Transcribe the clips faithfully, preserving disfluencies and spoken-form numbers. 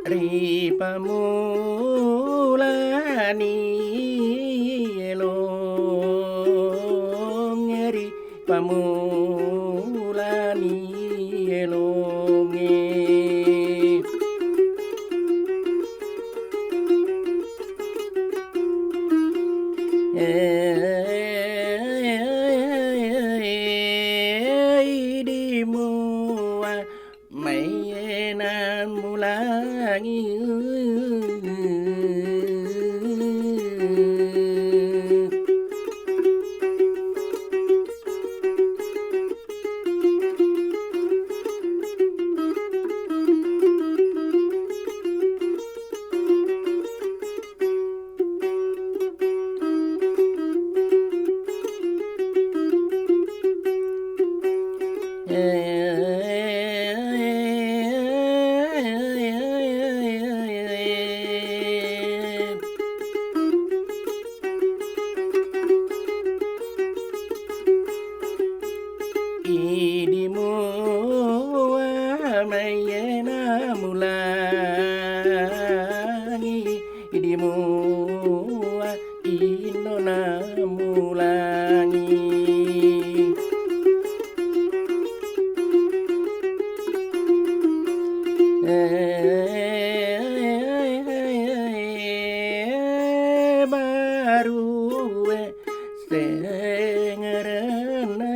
Ri pammulani elongnge, ri pammulani elongnge. Idi mua maiye nammulangi. Idi mua maiye namulangi, idi mua inno namulangi. Barue sengerenna.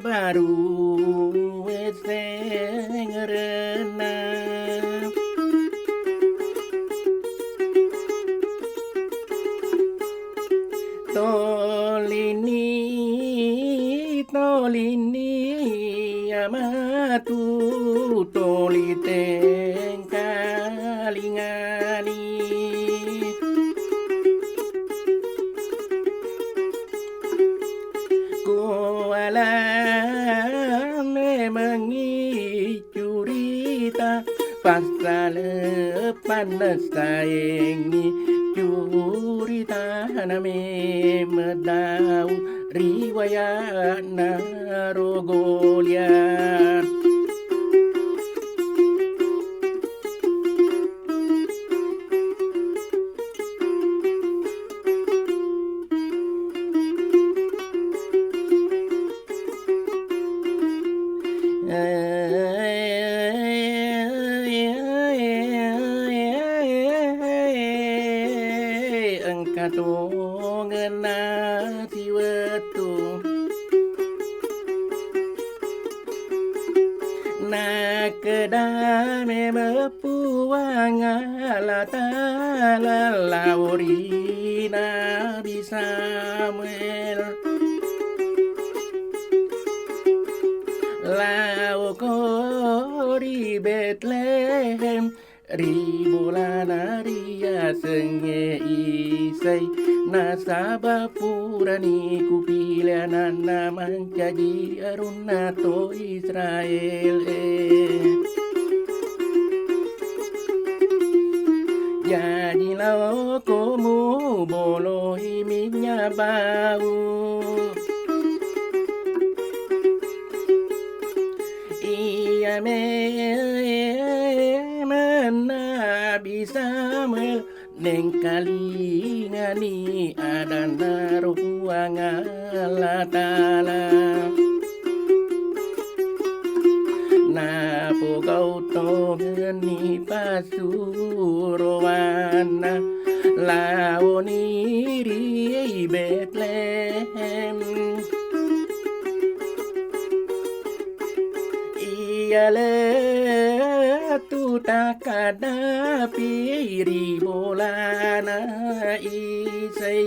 Baru sengerenna. Tolini, tolini, amatu toli tengkalingani. Kuala memengngi curita, passale pannessaengngi curitana memeng Daud ri wayana ro Goliat. Engka tongenna siwettu nakkeda memeng Puang Allah Ta'ala lao ri Nabi Samuel, laoko ri Betlehem, ri bolana riasengnge Isai, nasaba purani kupile ananna mancaji arunna to Israel e. Jaji laoko muboloi minnya bau. Iya memeng Nabi Samuel nengkalingani adanna ro Puang Allah Ta'ala. Napogau tongenni pasuroanna laoni ri Betlehem. Iya lettu takkadapi ri bolana Isai.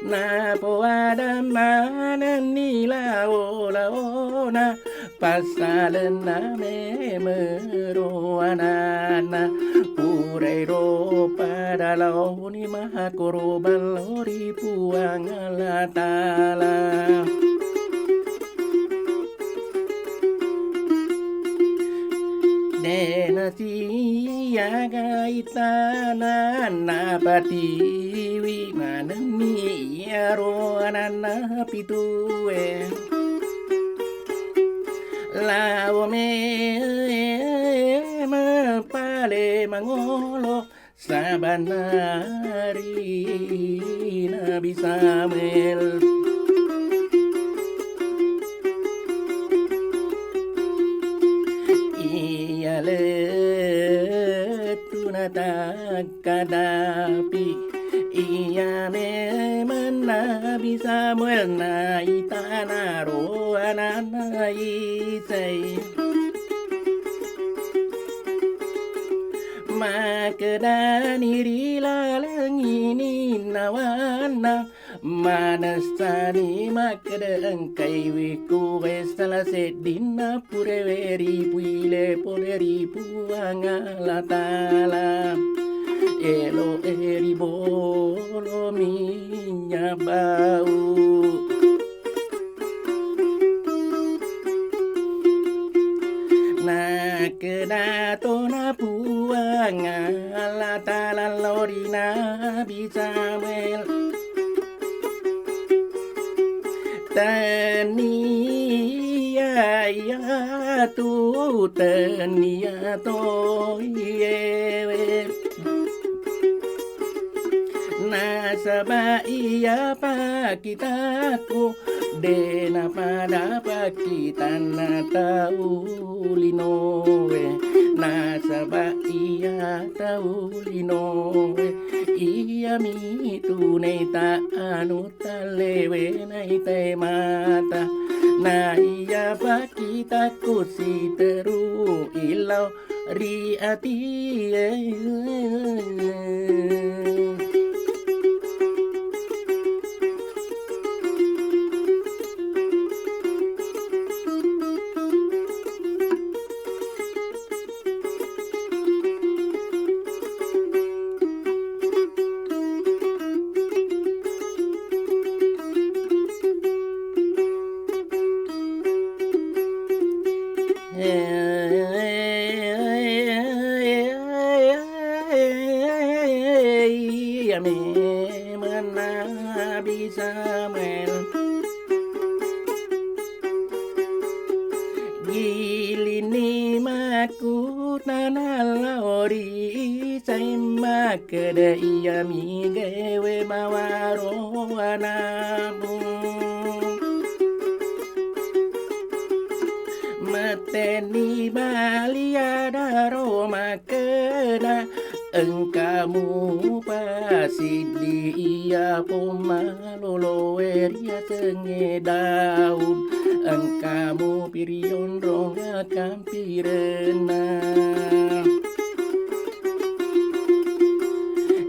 Napoada manenni lao-laona, passalenna memero ananna. Purairo pada laoni makkoro ballo ri Puang Allah Ta'ala. Dena siaga ittana, napatiwi manenni iyaro ananna pitue. Lao me mapale mangolo, sabanna ri Nabi Samuel. Iya lettu natakkadapi, iya memang Nabi Samuel naitanaro ananna Isai. Makkedani ri laleng ininnawanna, manessani makkeda engkai wikkuwe sala seddinna purewe ripuile pole ri Puang Allah Ta'ala. Elo e ribolo minnya bau. Nakkeda tona Puang Allah Ta'ala lao ri Nabi Samuel. Tennia iyatu, tennia to iyewe. Nasaba iya pakkitakku, de napada pakkitanna tau linoe. Nasaba iya tau linoe, iyami tu naita anu tallewe naita mata. Na iya pakkitakku siteru illau ri atie. Iya memang Nabi Samuel. Gilini makkutana lao ri Isai makkeda, iyami gaewe mawaro anakmu. Metteni bali adaro makkeda, engkamu pasiddi iya pomma loloe riasengnge Daud, engkamu pirionrong akkampirenna.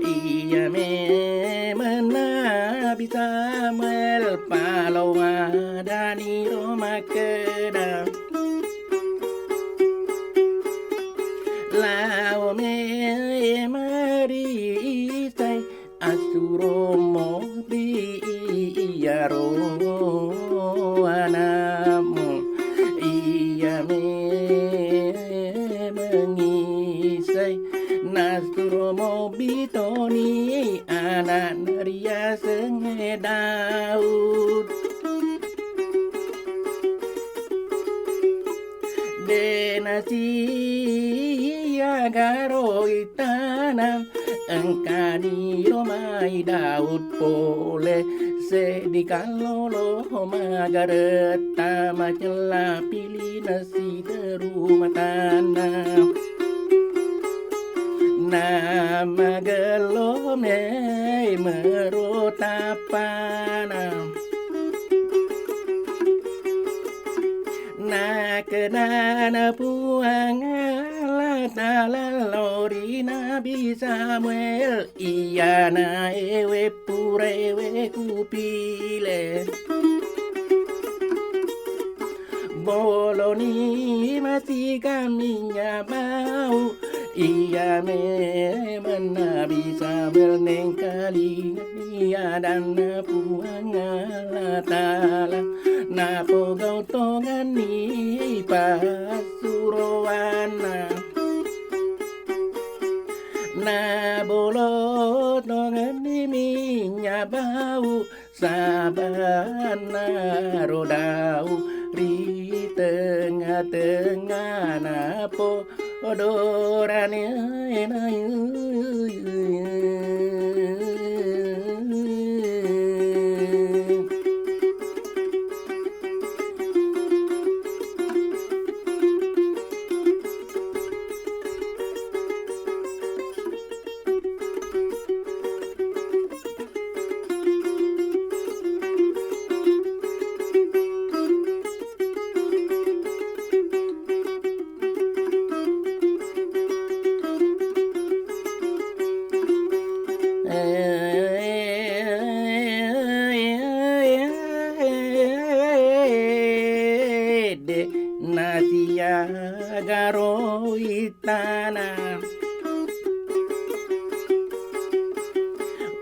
Iya memang Nabi Samuel paloadaniro makkeda, lao memari Isai, asuro mobi iyaro anakmu. Iya memang Isai, nasuro mobi toni anakna riasengnge Daud. De nasiagaro ittana, engkaniro mai Daud pole, seddi kallolo magaretta macella pili nasiteru matanna. Namagello memero tappana. Na Kenana Puang Allah Ta'ala lao ri Nabi Samuel, iyana ewe pura ewe kupile. Boloni masiga minnya bau, iya memeng Nabi Samuel nengkalingani adanna Puang Allah Ta'ala, napogau tongenni passuroanna. Nabolo tongenni minnya bau, sabanna rodau ri tengnga-tengngana podorane. Nasiaga ro ittana.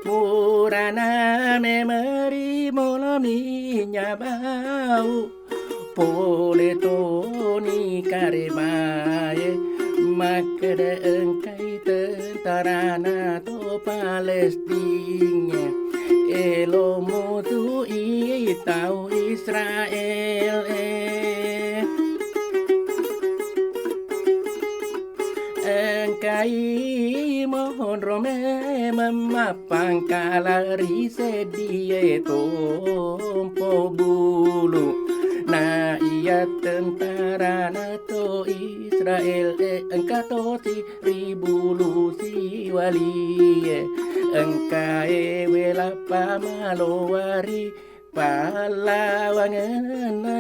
Purana memeri molo minnya bau, pole toni karemae makkeda engkai tentarana to Palestinge elo musu'i tau Israel e. Engkai monro memeng mappangkala ri seddie tompo bulu. Na iya tentarana to Israel e engka tosi ri bulu siwalie. Engka ewe lappa maloari pallawangenna.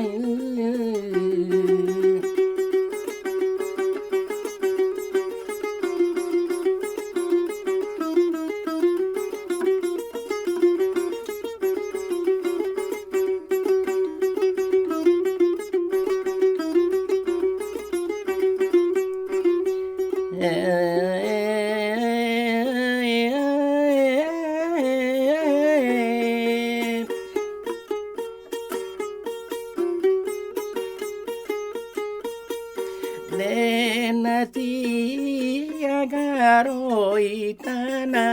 Dena siaga ro ittana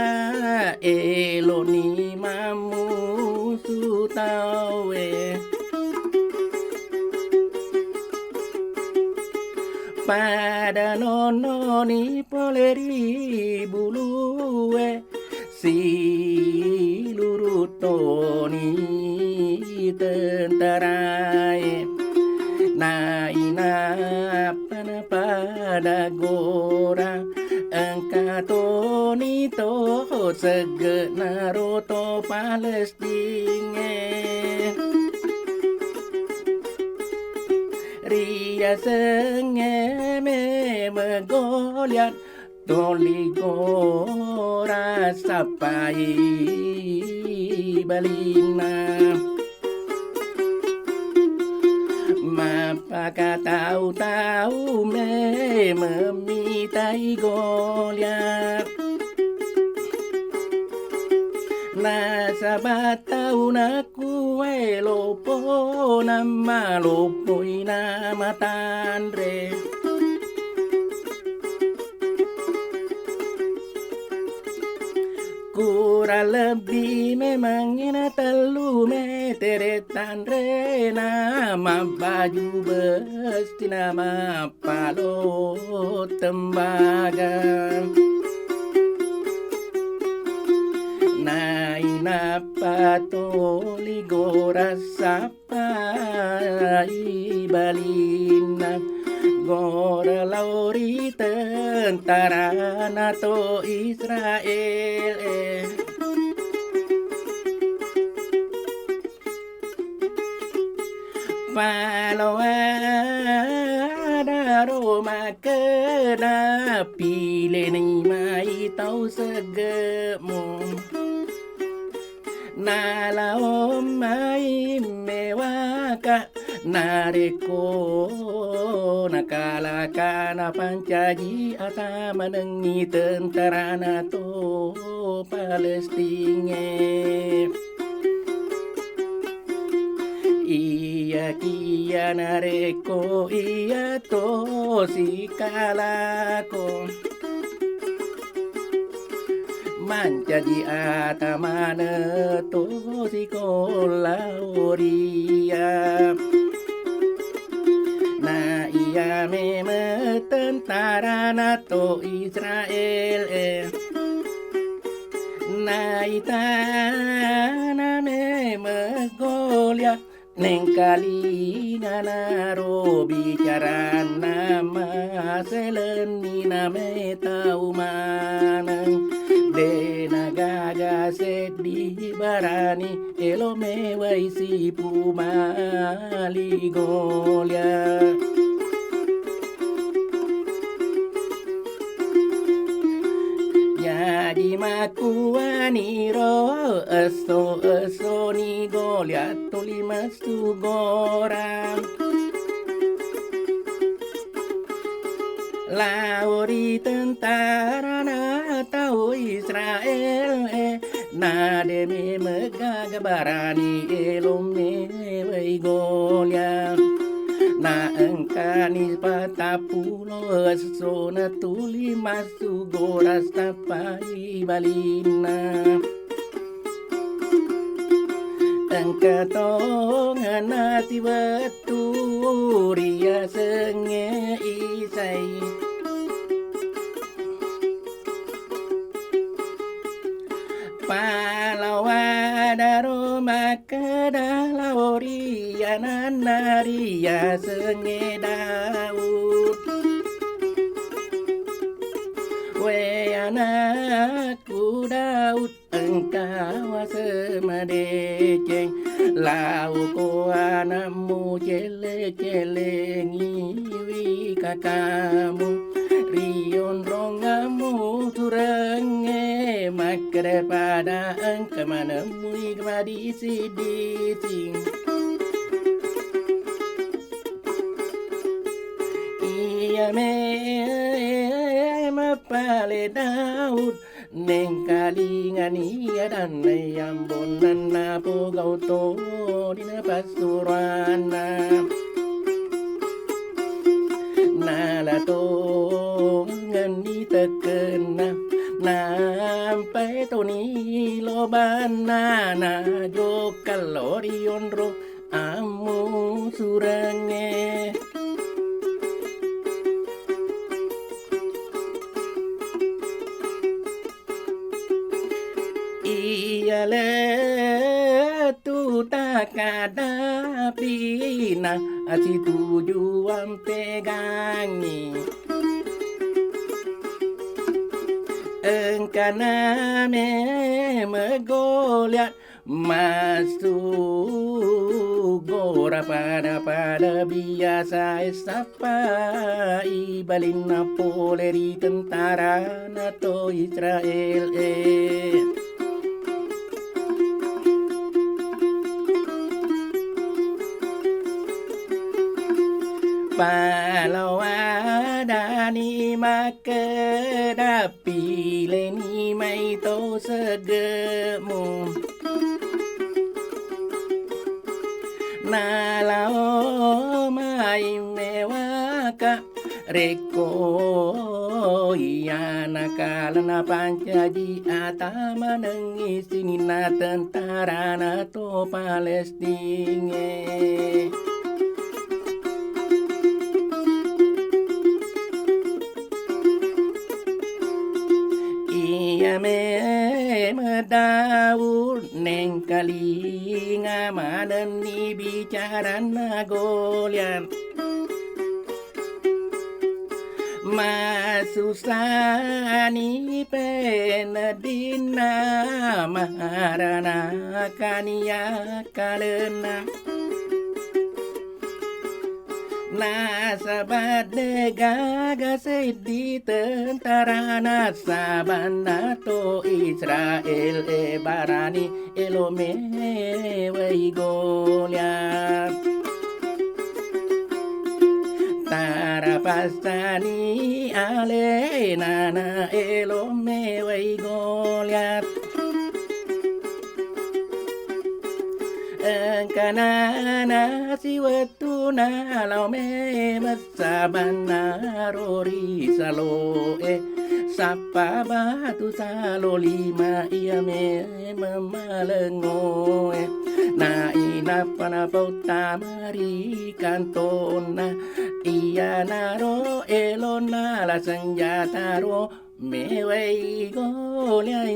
eloni mammusu tauwe. Pada nonnoni pole ri bulue, siluru toni tentarae. Nainappa napada gora, engka toni to segge'na ro to Palestinge. Riasengnge memeng Goliat, toli gora sappai balinna. Mappakatau-tau memeng mitai Goliat. Nasaba tau nakkuwae loppo nammaloppoina matanre. Kurang lebbi memangngi na tellu metere tanrena, mabbaju bestina, mappalo tembaga. Nainappa toli gora sappai balinna, gora lao ri tentarana to Israel e. Paloa Ro makkeda, "Pileni mai tau segge'mu." Nalao mai mewaka, narekko nakalaka na pancaji ata manengngi tentarana to Palestingnge. Iyakiya narekko iya to sikalako, mancaji ata maneng to sikolla oria. Na iya memeng tentarana to Israel e. Naitana memeng Goliat, nengkalingana ro bicaranna, maselenni nametau maneng. De nagaga seddi barani elo mewai sipu mali Goliat. Jaji makkuaniro esso-essoni Goliat tuli messu gora. Lao ri tentarana tau Israel e, na de memeng gaga barani elo mewai Goliat. Na engkani patappulo essona tuli massu gora sappai balinna. Engka tongeng nasiwettu riasengnge Isai. Palawadaro makkeda lao ri ananna riasengnge Daud. We anakku Daud, engka waseng madeceng, laoko anammu celle-cellengiwi kakamu. Rionrong ammu turengnge makkeda pada engka manemmui madisi-disi. Iya me mappale Daud, nengkalingani adanna yambonnanna pogau toni napassuroanna. Nala tongenni tekkenna, nampai toni lobanna, najokka lori onro ammusurengnge. Iya lettu takkadapina situjuang pegangngi. Engkana memeng Goliat massu gora pada-pada biasa e sappai balinna pole ri tentarana to Israel e. Palawadani makkeda, "Pileni mai to segge'mu." Nalao mai mewaka, rekko iya nakalana pancaji ata manengngi sininna tentarana to Palestingnge. Iya memeng Daud nengkalinga manenni bicaranna Goliat. Masussani peneddinna, maranakani akkalenna. Nasaba de'gaga seddi tentara, nasabanna to Israel e barani elo mewai Goliat. Tarapassani alena na elo mewai Goliat. Engkana siwet tuna lao memeng sabanna ro ri saloe, sappa batu salo lima iya memeng malengoe. Nainappa napauttama ri kantonna, iyanaro elonna la senjata ro mewai Goliat.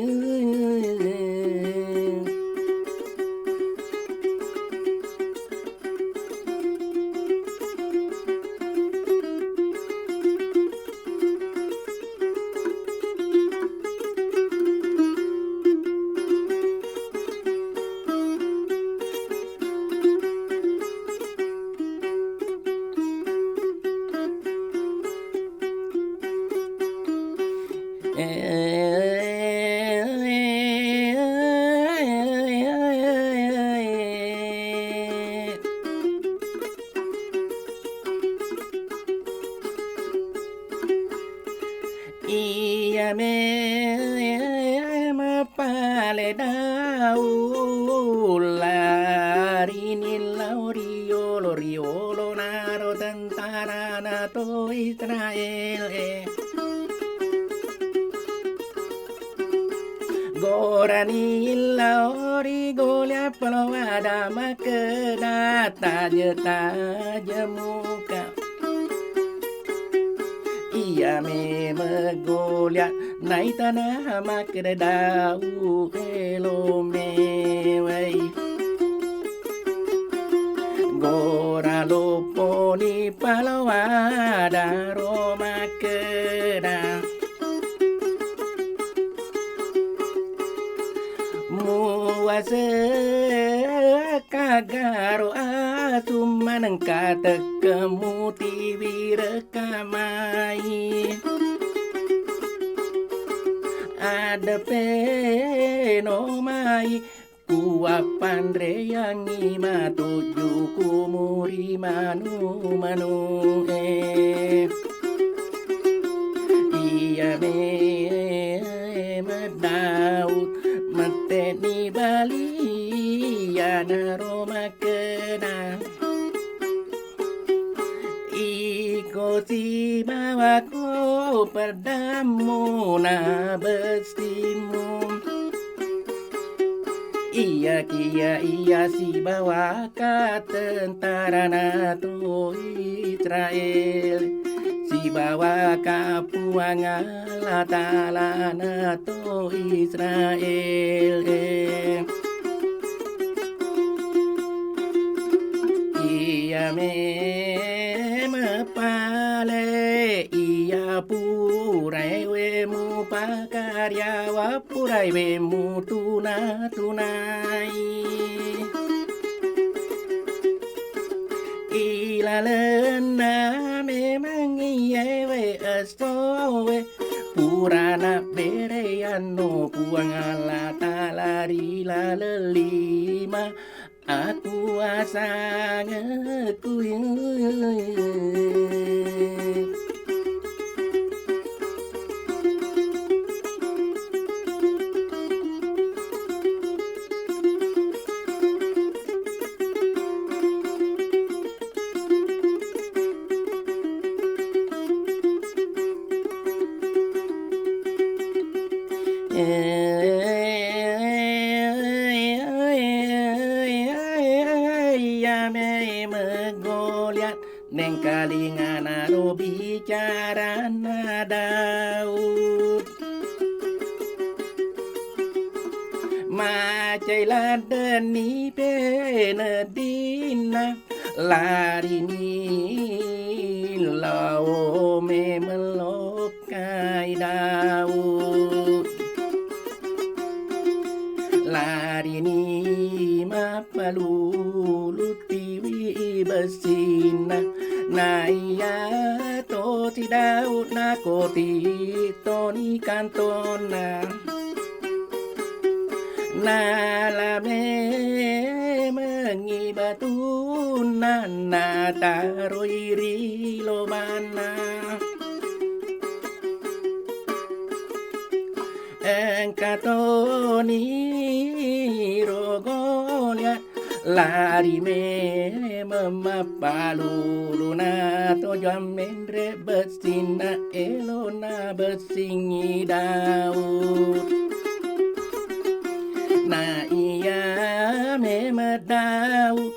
Iya memeng pale Daud, larini lao riolo-riolo naro tentarana to Israel e. Gorani lao ri Goliat paloada makkeda, taje-taje muka. Iya memeng Goliat naitana makkeda Daud elo mewai. Gora lopponi paloada ro makkeda, muwase kagaro asung maneng katekkemu tiwireka mai. Adepeno mai kuwappanreyangngi matujju kumuri manu-manue. Iya memeng Daud metteni bali, iyanaro makkeda, iko sibawako peddammu na bessimmu. Iyakiya iya sibawaka tentarana to Israel, sibawaka Puang Allah Ta'alana to Israel. Iya memeng pale, iya purae we mupakaryawa, purae we mutuna-tunai. Ilalenna memeng iyewe essowe, purana bereyanno Puang Allah Ta'ala ri laleng lima akuasangekku. Iya memeng Goliat nengkalinganaro bicaranna Daud. Macai laddenni peneddinna, larini lao memeng lokkai Daud. Larini mappalulu tiwi bessinna. Naiya to ti Daud nakoti toni kantonna. Nalame mengngi batunna nataroi ri lobanna. Engka toni ro Goliat lari memeng mappaluluna tojang menre bessinna elona bessingngi Daud. Na iya memeng Daud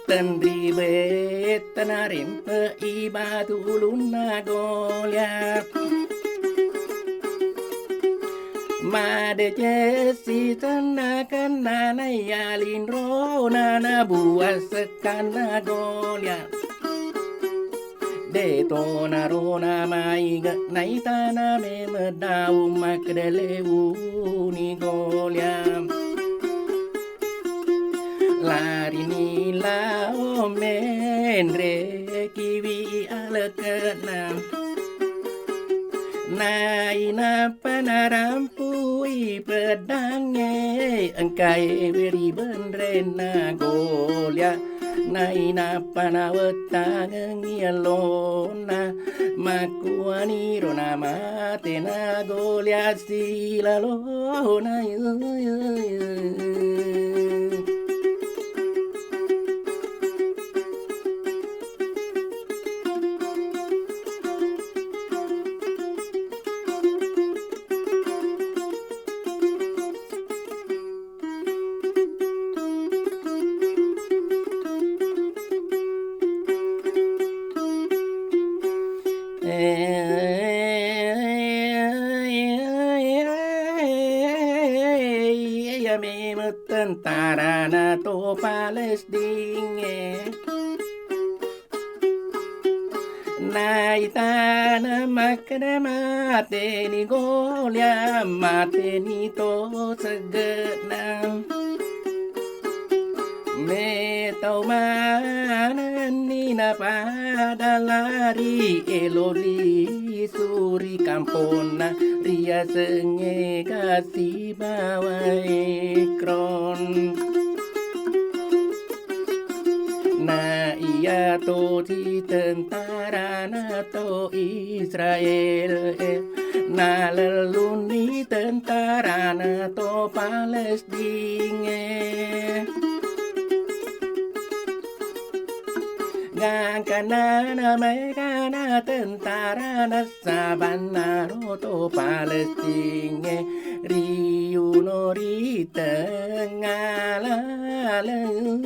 tenri betta narempe'i batu ulunna Goliat. Madeceng si tenna kennana iya linrona nabuang sekkanna Goliat. De to narona maige naitana memeng Daud makkeda lewuni Goliat. Larini lao menre kiwi alekena. Nainappa narampui peddangnge engkae ri benrenna Goliat. Nainappa nawettangengngi ellonna, makkuaniro namatena Goliat silalona. Iya memeng tentarana to Palestingnge. Naitana makkeda mateni Goliat, mateni to segge'na. Metau manenni napada lari elo lisu ri kamponna riasengnge Gati bawa Ekron. Na iya to ti tentarana to Israel e, nalellunni tentarana to Palestina e. Gangkanna na maegana tentarana sabannaro to Palestina e riuno ri tengnga laleng.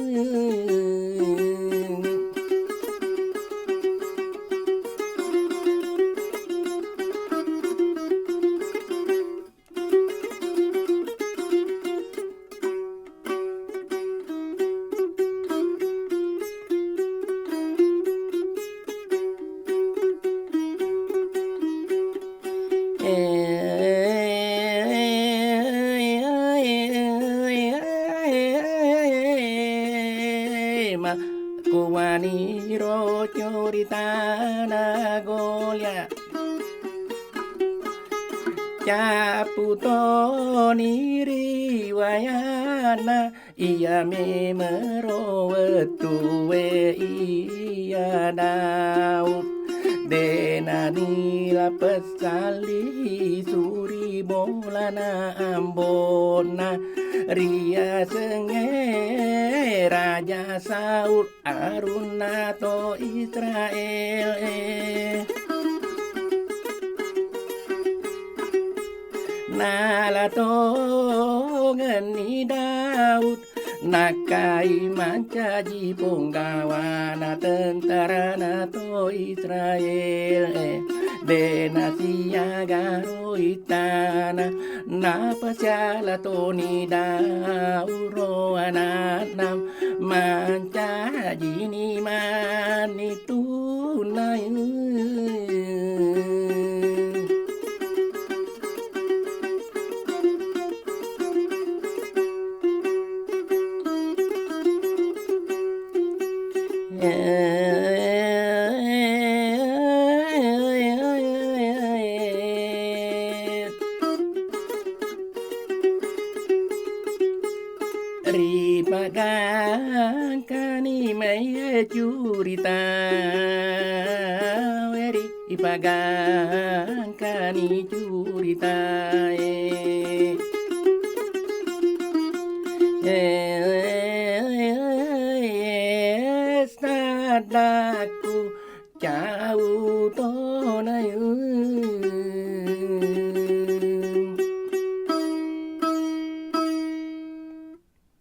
Makkuaniro curitana Goliat. Cappu toni riwayana, iya memero wettue iya Daud. Denani lapessalli suri bolana ambona riasengnge Raja Saul. Arunna to Israel e. Nala tongenni Daud nakkai mancaji ponggawana tentarana to Israel e. De nasiaga ro ittana, napasiala toni Daud ro ana'na. Mancajini mani tunai. Curita weri ipagangkani curitae. Eh, sadakku cau to.